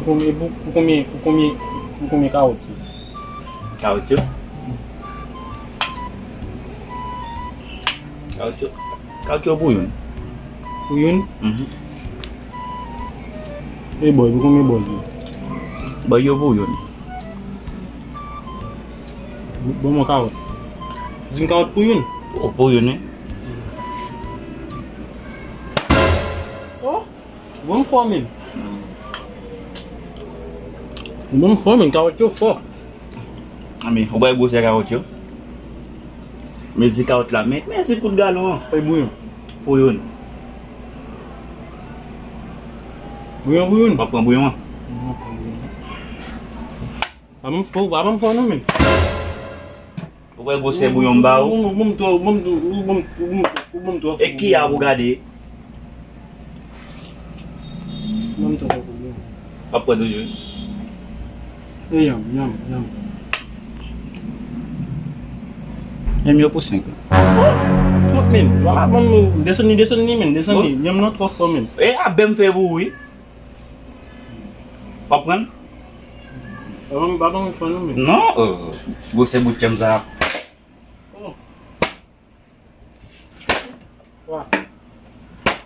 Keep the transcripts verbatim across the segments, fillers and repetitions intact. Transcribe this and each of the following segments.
Konbyen, pou, pou konbyen, pou konbyen, pou konbyen kawòt yo? Kawòt yo? Kawòt yo, kawòt yo pou youn. Pou youn? Mhm. E bòy, pou konbyen bòy yo? Bòy yo pou youn. Bon, bon, kawòt. Di m kawòt pou youn? Oh, pou youn, wi. Oh, bon, m fò, men. Bon, m fò, men, kawòt yo fò. Anben, ou bay gwosè kawòt yo. Mezi kawòt la, men, mezi kout galon an. Fè bouyon. Pou youn. Bouyon pou youn. W ap pran bouyon an. Mwen pran bouyon. Pa ban m fò, pa ban m fò non, men. Ou wè gwosè bouyon m ba ou? Ou ban m twò, ou ban m twò, ou ban m, ou ban m, ou ban m twò fò. E ki a pou gade? Ou ban m twò fò pou bouyon. W ap pran toujou. E yanm, yanm, yanm. Yanm yo pou senk. Twòp, men. Wala, ban m, desann li, desann li, men. Desann li. Yanm nan twò fò, men. E a bè m fè pou ou, wi. W ap pran? Pa ban m, pa ban m fò non, men. Non, euh, gwosè bout yanm sa. Oh. Wa.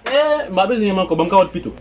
Eh, m pa bezwen yanm ankò, ban m kawòt pito.